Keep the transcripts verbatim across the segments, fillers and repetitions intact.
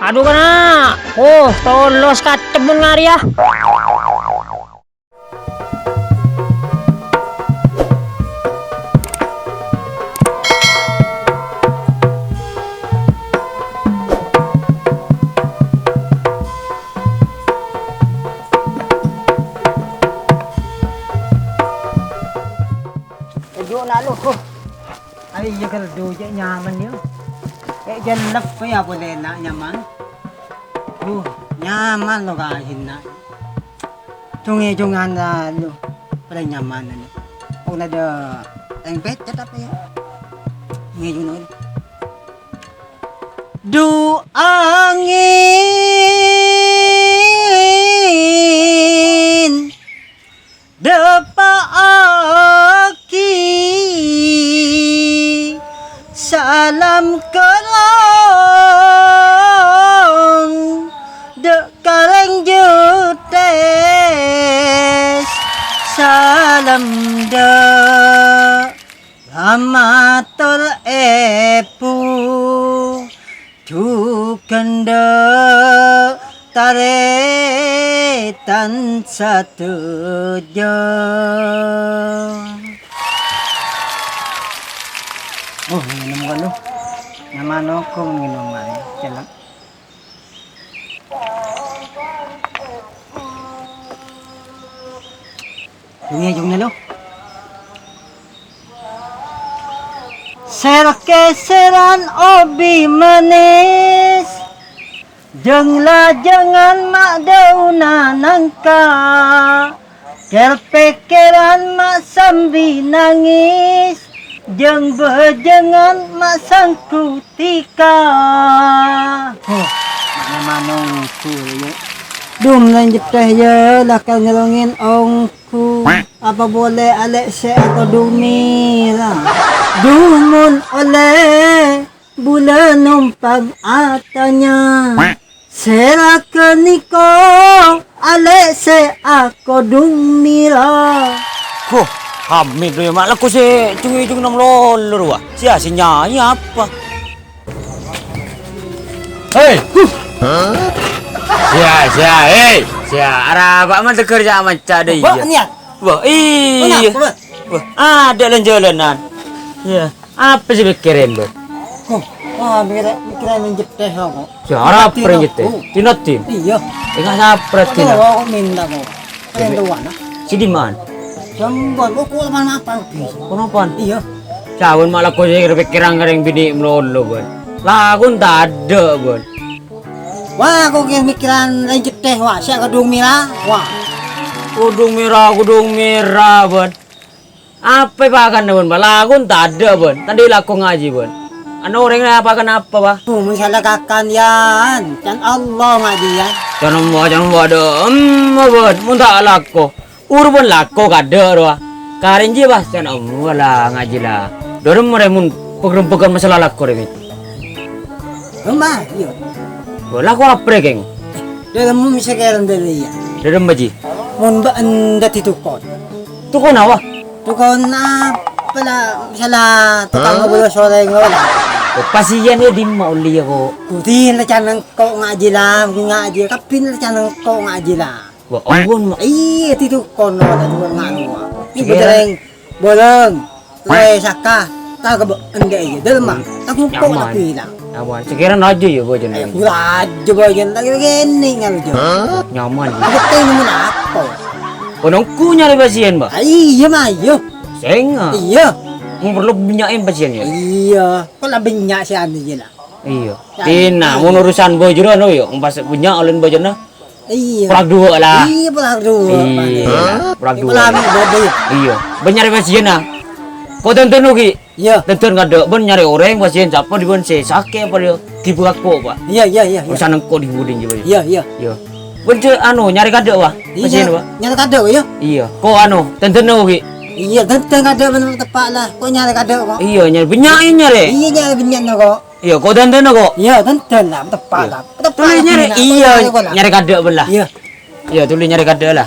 Adu, kana'! Oh, tolos katemmun ngarèya. Adu, na' lo. Ai, iyâ, ghâllu cè' nyaman, yâ. Cè' jellep, yâ, polè na' nyaman. Uh, nyaman lo, ka'dinto. Jhung-èjhungan lo, palèng nyaman lo. Pokokna dâ' tèng pècèt apa, yâ? Jhung-èjhungan. Du angèn dâpa'aghi salam kelong, dâ' kalèng Judes, salam dâ' Ramatul Èbu. Jhughân dâ' tarètan sadhâjâ. Oh, ngènom kalo. Nyaman okom ngènom aè, cellep. Jhung-èjhungan lo. Sèr-kèsèran obi manès, jhâng-lajhângan ma' dâuna nangka. Kèr-pèkkèran ma' sambi nangès, jhâng-bhâjângan ma' sangku tika. Huh, ma'na manongku, yâ. Dum lan jettè, yâ, lakar ngelongin ongku. Apa boleh alè' sè akodhung mèra? Dum mon ollè bulâ nompang atanya. Sèra ghâniko alè' sè akodhung mèra. Huh, Hamid lo yâ, ma' lagghu sè jhung-èjhung nom lolor, wa. Sia, sè nyanyi apa? Hei! Huh! Sia, sia, hei! Sia, arapa mandegghâr ca'-maca' dâ' iyâ? Wah, iyâ. Wah, iyâ. Kenapa, Bang? Wah, adâ' lan-jhâlânan. Iyâ. Apa sè èpèkkèrè, Bang? Huh, wah, mèkkèrè, mèkkèrè neng jettè, kok. Sia, arapa neng jettè? Dinodin? Iyâ. Enggak sabrâ, Din. Kok minta, kok. Kèng towana. Sè dimman? Jambon, kok, kok mapan, Bang? Kok mapan? Iyâ. Sabbhân ma' lagghu sè pèkkèran ka rèng binè' malolo, Bân. Lagghu tadâ', Bân. Wah, kok kèng mèkkèran rèng jettè, wah, sè akodhung mèra, wah. Kodhung mèra, kodhung mèra, Bân. Apa èpakana, Bân? Lagghu tadâ', Bân. Tadâ' lagghu ngajhi, Bân. Ana orèng èpakana apa, Bân? Oh, mon sala kakan, Yan. Can Allah ngajhi, Yan. Can Allah, can Allah, dâ' emma, Bân. Mon ta' lagghu. Ur, Bân, lagghu kadâ' rowa. Karèn jiyâ, Bân. Can Allah la ngajhi la. Dâ' emma rè mon pègrembhâghân masalah lagghu rè, Mit. Emma, iyâ. Wah, lagghu apa rè, Kèng? Dâ' emma mè' sakèrana dâ' iyâ. Dâ' emma, Ji? Mon bâ'na dhâddhi dukon. Dukon apa? Dukon apa la, sala tokang ngobrol sore ngono. Oh, pasièn è dimma ollè yâ, kok? Budi la can engko' ngajhi la, ngajhi, kabbhi la can engko' ngajhi la. Wah, ampon, Ma'. Iyâ, dhâddhi dukon la, dukon nganu. Ini Sakèra. Bâdâ rèng bolong, rowa saka, ta' kebâ-, enggak iyâ, dâlem, Ma'. Hmm. Ta' ngumpul Nyaman. Tapi la. Nyaman. Sakèra rajâ yâ, bojâna. Eh, rajâ, bojâna, ta' kènè' ngalo, Jo. Nyaman. Ngerti nemu apa? Ponongku nyarè pasièn, Bân? Ah, iyâ, Ma', iyâ. Sènga'. Iyâ. Mon parlo bânnya'è pasièn, yâ? Iyâ. Kok la bânnya' sè anu, iyâ, la? Iyâ. Iyâ. Tina, mon urusan bojâna, no, yâ, pas bânnya' olèna bojâna. Iyâ. Polak duwâ' la. Iyâ, polak duwâ', Iyâ, Bân. Polak duwâ'. Polak duwâ'. Iyâ. Bân nyarè pasièn, ah. Kok tèntèno, Ki? Iyâ. Tèntèn kadâ', bân nyarè orèng pasièn sapa dhi bân sè sakè' apa, yâ? Ghibâ engko', Pa'. Iyâ, iyâ, iyâ, iyâ. Urusan engko' dhi budin, Pa', yâ? Iyâ, iyâ. Iyâ. Bân cè' anu, nyarè kadâ', Pa'. Iyâ, pasièn, Pa'. Nyarè kadâ', yâ? Iyâ. Kok anu, tèntèno, Ki? Iyâ, tèntèn kadâ' bân teppa' la. Kok nyarè kadâ', kok? Iyâ, nyarè bânnya', iyâ, nyarè. Iyâ, nyarè bânnya', kok. Iyâ, kok tèntèno, kok? Iyâ, tèntèn la, teppa' la. Teppa' la, tèntèn, iyâ, la. Iyâ, nyarè kadâ' bân la. Iyâ. Iyâ, tolè nyarè kadâ' la.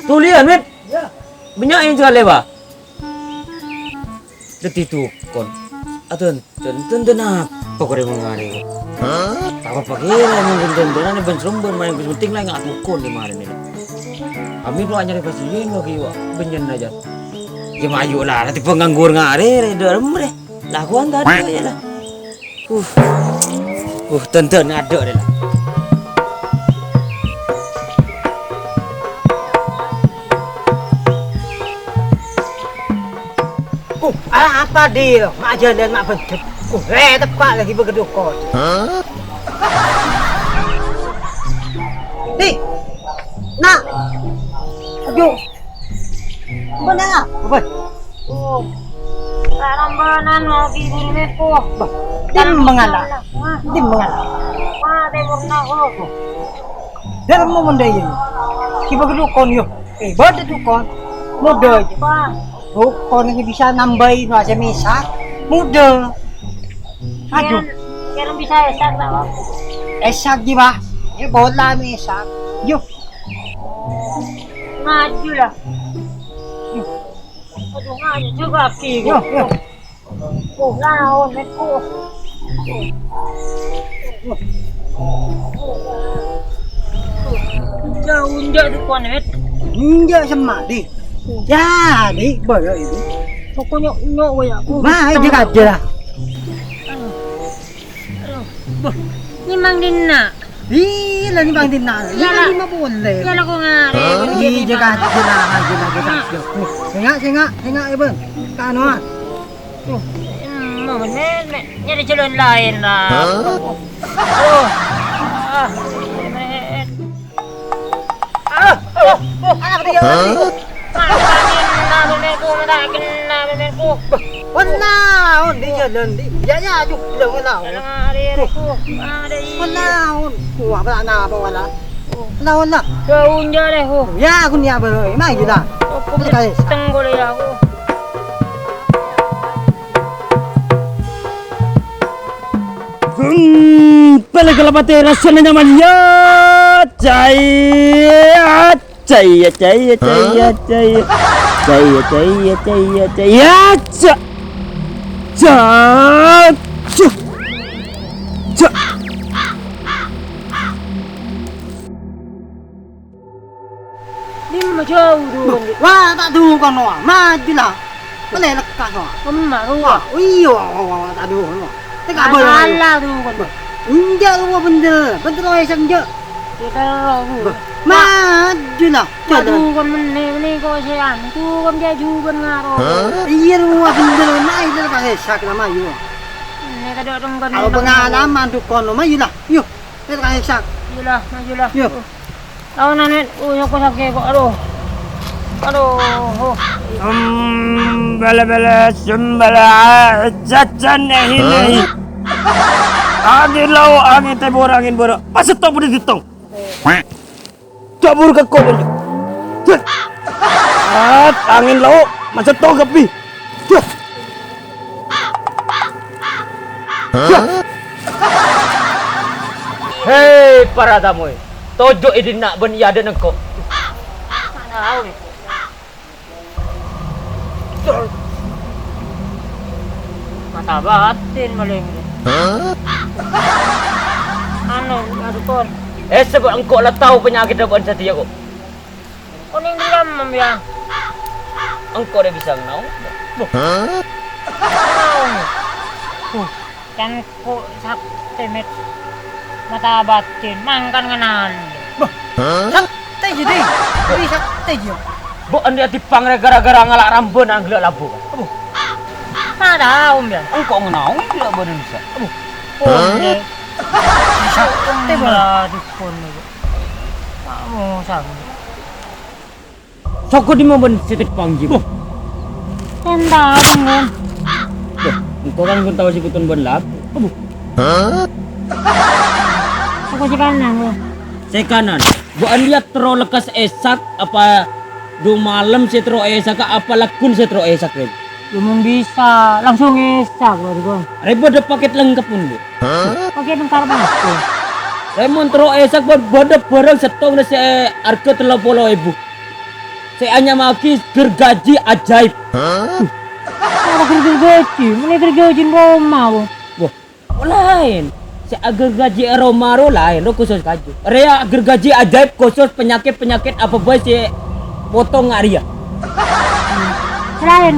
Tolè, Mit. Iyâ. Bânnya' èn kalè, Pa'. Dhâddhi dukon. Adon, don, don, don apa kore mangare? Apa pakira mungkin don-donan ban seromban main penting la ngak dukon di mare ni. Kami tuh anyar pasien lagi wa benyen aja. Ya mayu lah, nanti penganggur ngare re do remre. Lah aku anta do ya lah. Uh. Uh, don, don ado re lah. Uh, ala apa, Dil? Ma' jhâlân, ma' bendhet. Uh, eh, teppa' lagi bâgâ dukon. Di. Nak. Aduh. Apa, Nak? Apa? Oh. Karambanan lagi buru neko. Bah, tim mengala. Hah? Tim mengala. Wah, tim mengala. Dâlem mon dâ' iyâ. Kibâ dukon, yo. Eh, bâdâ dukon. Modâ aja. Dukon sè bisa nambâi no asè mèsak. Modâ. Aduh. Kèra, kèra bisa èsak ta', Pak? Èsak, Ji, Pak. Yâ, bola mèsak. Yo. Maju lah. Yo. Aduh, maju juga, Ki. Yo, yo. Oh, laon, Met, oh. Jauh, enjak, tuh, Met. Enjak, sama, Di. Ya, Di, boyo ini. Pokoknya, nyok, waya, aku. Ma, ini aja lah. Aduh. Aduh. Bah, ini Mang Dina. Ih, lah ini Mang Dina. Ini Iya, lah. Lima boleh. Iya, lah, kok ngare. Ih, jaga aja lah, aja lah, aja lah. Sengak, sengak, sengak, ya, Bang. Kanuan. Tuh, hmm, mau bener, Mek. Nyari jalan lain lah. Hah? Aduh. Ah, Mek. Ah, aduh, aduh. Anak dia. Hah? Masakin lah, Mek, ku, masakin lah, Mek, ku. Wah, naon di jalan di? Ya, ya, aduh, bilang naon. Alang ari, ari, ku. Ada i. Wah, naon? Wah, apa, apa, wala? Naon, nah? Daun jare, ku. Ya, aku niat baru. Emang gila. Aku Betul, guys. Teng boleh ya, aku. Hmm, pele kalapate rasana nyaman ya. Cai, cai, cai, cai, cai, cai, cai, cai, cai, cai, ya, ca, ca, ca, ca. Dimma jauh, Dun? Wah, ta' dukon, wah. Maju lah. Boleh lekas, wah. Kemma, Dun? Wah, iya, wah, wah, wah, ta' dukon, wah. Teka Salah, boleh. Salah, Dun. Wah, enjak, wah, bener. Bener, wah, enjak. Kita, Dun. Wah, maju lah. Jalan. Dukon mene, mene kok saya anu. Dukon dia juga ngaro. Iya, wah, bener. Nah, itu lekas, eh, sakit sama, yuk. Ini tadi orang kan Kalau orang pengalaman, dukon, maju lah. Yuk. Ayo, Kang Ishak. Iyalah, majulah. Yo. Lawan anet, oh, nyoko sakit kok. Aduh. Aduh. Oh. Sembala-bala, sembala, cacan, eh, ini. Hah? Angin laut, angin timur, angin barat. Pas stop udah ditong. Cabur ke kok, Bang. Set. Set, angin laut, macet tong kepi. Set. Set. Hei, para tamoy. Tojo' è dinna' bân è adâ'na engko'. Mata batin malèng. Hah? Anu, adu kon. Eh, sabâ' engko' la tao panyakèdhâ bâ'na satèya, ko'. Konèng dilam, Mam, ya. Engko' dâ' bisa naon? Hah? Naon? Huh. Can ko' saktè, Met. Mata batin, mangkana ngenal. Bâh, saktè jâ, Di. Di saktè jâ. Bo' andi' atipang gara-gara ngala' rambâna angghâlâ' labu. Aduh. Ma' tao, Mbyan. Engko' ngenaon gila badan bisa. Aduh. Hah? Saktè, Mbyan. Aduh, pon, Bu. Kamu sang. Soko dimma bân sè tepang, Ji? Bâh. Kan tao, kan? Bâh, engko' kan ghun tao sè bhuto bân labu. Aduh. Soko sè kanan, Bu. Sè kanan. Bu, andi' terro lekkas èsak apa du malem sè terro èsak apa laghun sè terro èsak, Rèm? Ya, mon bisa, langsung èsak, Bu, Rèm. Rèm bâdâ paket lengkap, mon, Bu. Paket lengkap apa? Rèm, mon terro èsak, Bu, bâdâ bârâng sèttong sè arghâ tello polo èbu. Sè anyama'aghi gergaji ajaib. Hah? Ora Gergaji, mènè gergaji roma, Bu. Wah, laèn. Sè agergaji è roma ro laèn, ro khusus kaju. Rèya gergaji ajaib khusus penyakit-penyakit apa bhâi sè potong arèya. Laèn.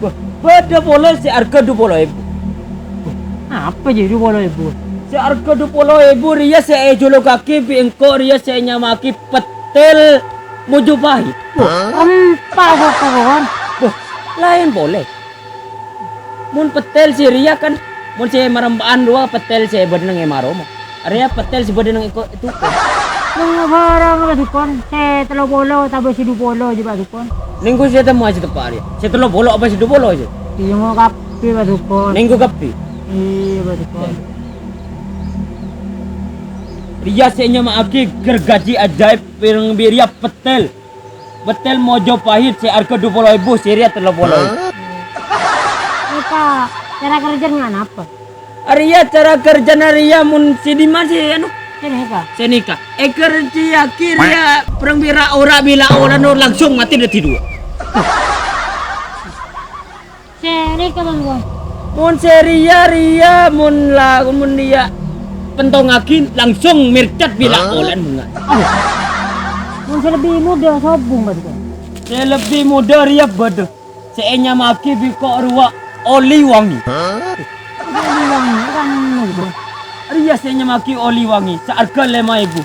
Wah, bâdâ polè sè arghâ du polo èbu. Apa jâ du polo èbu? Sè arghâ du polo èbu rèya sè èjhulukaghi bi' engko' rèya sè ènyama'aghi pettèl Mojopahit. Empa' sapa, Kon? Wah, laèn polè. Mon pettèl sè rèya kan, mon sè marempa'an rowa pettèl sè bâdâ neng è maroma. Arèya pettèl sè bâdâ neng è ko-, è dukon. Neng bârâng la dukon, sè tello polo otabâ sè du polo jâ, Pak Dukon. Nèngghu sè temmowa sè teppa' rèya. Sè tello polo apa sè du polo jâ? Iyâ, nèngghu kabbhi, Pak Dukon. Nèngghu kabbhi. Iyâ, Pak Dukon. Rèya sè nyama'aghi gergaji ajaib pireng bi' rèya pettèl. Pettèl Mojopahit sè arghâ du polo èbu, sè rèya tello polo èbu. Nèka cara kerjana napa? Arèya cara kerjana rèya mon sè dimma sè anu? Sè nèka. Sè nèka. Èkerjiyaghi rèya pireng bi' ra-ora bi' la-, olan langsung matè dhâddhi duwâ'. Sè nèka, Bang, Bang. Mon sè rèya, rèya, mon la-, mon rèya pentongaghi langsung mercet bi' la-, olan bhunga. Mon sè lebbi modâ sobung, Bang, Bang. Sè lebbi modâ rèya bâdâ. Sè ènyama'aghi bi' ko' rowa oli wangi. Oli wangi, kan, Bang. Rèya sè ènyama'aghi oli wangi, saarghâ lèma èbu.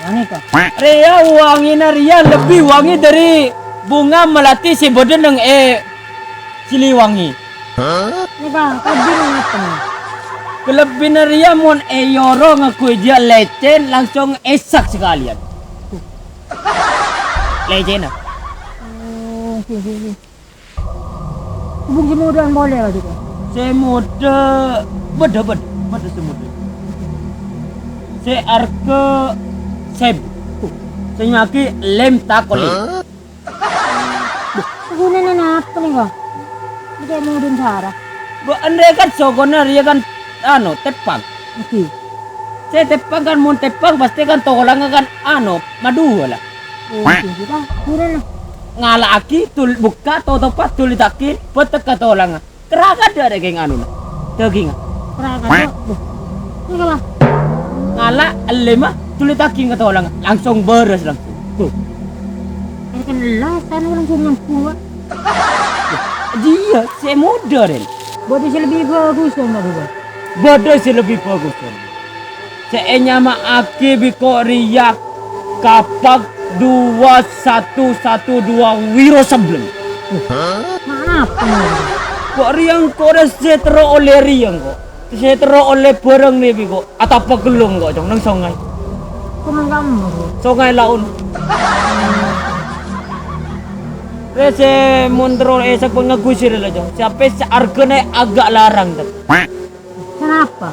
Wangi, Kak. Rèya wangina rèya lebbi wangi dâri bhunga melati sè bâdâ neng è Siliwangi. Nèka, kalebbina napa, nèka? Kalebbina rèya mon èyoro ngangghuy jiyâ lècèn, langsung èsak sakalèyan. Lècènna. Oh, ghi, ghi, ghi. Bung sè modâ'ân polè, Pak Joko? Sè modâ, bâdâ, bâdâ, bâdâ sè modâ. Sè arghâ sèbu. Sè nyama'aghi lem takoli. Ghunana napa nèka? Bâdâ modâ'ân sara. Bâ, enrè kan sokona rèya kan, anu, tepang. Oke. Sè tepang kan, mon tepang pastè kan tolangnga kan, anu, madhuwâ la. Oh, oke, oke, Pak. Ghunana. Ngala'aghi, tul-, bukka', totopa, tulitaghi, bâtek ka tolangnga. Kerra kadâ' rè kèng anuna, dâgingnga. Kerra kadâ'. Duh. Nèka, Pak. Ngala', ellèma, tulitaghi ka tolangnga. Langsung bârâs langsung. Duh. Kan ella, kan langsung nyambung, Pak. Jiyâ, sè modâ, Ren. Bâdâ sè lebbi bhâghusân, Pak, Pak. Bâdâ sè lebbi bhâghusân. Sè ènyama'aghi bi' ko' rèya Kapak dua satu satu dua Wiro Sableng. Napa? Ko' rèya engko' rè sè terro ollè rèya engko'. Sè terro ollè bhârâng nè bi' ko'. Atapa ghellung ko', Cong, neng songay. Songay Laun. Rè sè mon terro èsèk pangaghu sirè la, Cong. Sapè sè arghâna aghâ' larang, Cong. Kenapa?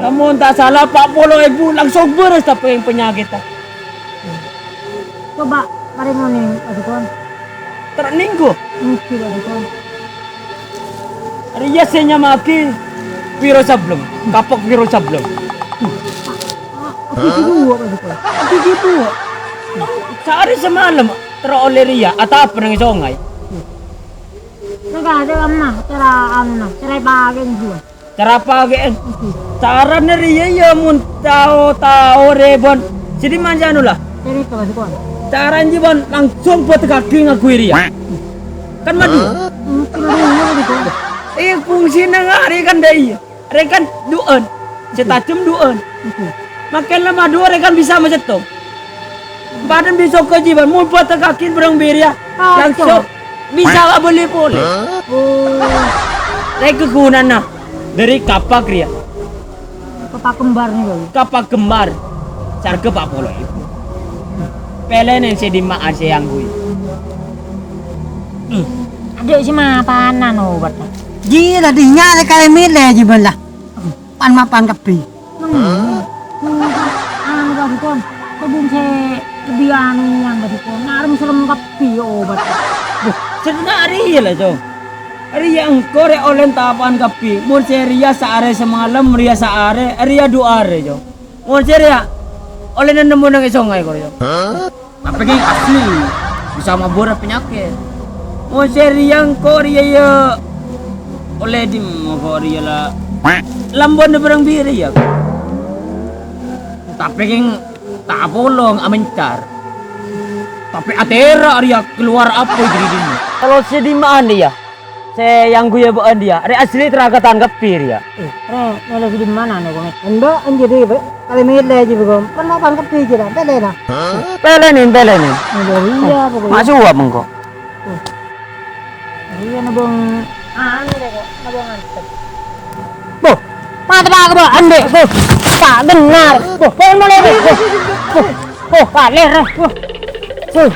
Lamon ta' sala, pa' polo èbu langsung bârâs tapè penyakit, ta'. Coba parèngone, Pak Dukun. Terro nèngghu. Nèngghu, Pak Dukun. Rèya sè nyama'aghi Wiro Sableng, Kapak Wiro Sableng. Ah, gighi duwâ', Pak Dukun. Gighi duwâ'. Saarè samalem terro ollè rèya, atapa neng songay. Nèka, ca'na, cara anuna, cara èpakè'è, Pak. Cara pakè'è. Carana rèya, iyâ, mon tao-tao rè, Bon. Sè dimma, anu, la? Sè nèka, Pak Dukun. Carana, Bon, langsung bâdâ kaghi ngangghuy rèya. Kan madhuwâ. Hmm, madhuwâ, Pak Dukun. Eh, fungsina ngarè kan dâ' iyâ. Rè kan du'ân. Sè tajem du'ân. Makèna madhuwâ rè kan bisa masettong. Padâna bisa kajiban, mon bâdâ kaghi bârâng bi' rèya. Ah, langsung bisa abâli polè. Oh. Rè kaghunana dâri kapak rèya. Kapak kembar nèka. Kapak kembar. Saarghâ pa' polo èbu. Pèlèna sè dimma'a sè èangghuy. Hmm. Adâ' sè mapanan obat. Jiyâ, la, dhinna' sè kalè mèlè jiban, la. Pan-mapan kabbhi. Hmm. Anu, Pak Dukun. Kebun sè lebbi anu, Pak Dukun. Narem serem kabbhi obat. Duh, sè dhina rèya la, Cong. Rèya engko' rè ollè tapa'an kabbhi. Mon sè rèya saarè samalem, rèya saarè, rèya du arè, Cong. Mon sè rèya ollè nemmo neng è songay, ko', Cong. Tapè ghi' asli, bisa mabârâ penyakit. Mon sè rèya engko' rèya, yâ. Ollè dimma ko' rèya la. Lambâna bârâng bi' rèya. Tapè kèng ta' apolong amencar. Tapè atèra' rèya kalowar apa jârèya dimma. Kalau sè dimma'an rèya? Sè èangghuya bâ'ân rèya, rè asli Trakatan kabbhi rèya. Eh, rè, mèlè sè dimma'an rèya, Kong? Endo, anjir, rè, kalè mèlè jiyâ, Kong. Kan mau pangkabbhi jiyâ, la. Pèlè, la. Pèlè, Nin, pèlè, Nin. Mèlè rèya, pokoknya. Ma' suwâ' mengko'. Oh. Rèya nabâng anu, rè, kok. Nabâng antep. Boh, mata pa' ka bâ'ân, Dek. Boh, ta' dengar. Boh, bâ'ân molè, Dek. Boh, boh, boh, kalèr, rè. Boh. Boh.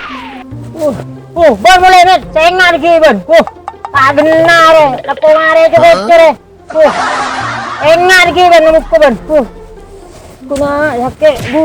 Boh, boh, bâ'ân molè, Dek. Sènga' ghi' bâ'ân. Boh. Ta' dengar, rè. Lako mare cokot, rè. Huh. Enga' dhiki bân, ngamuk bân. Huh. Kuna, sakè', bu.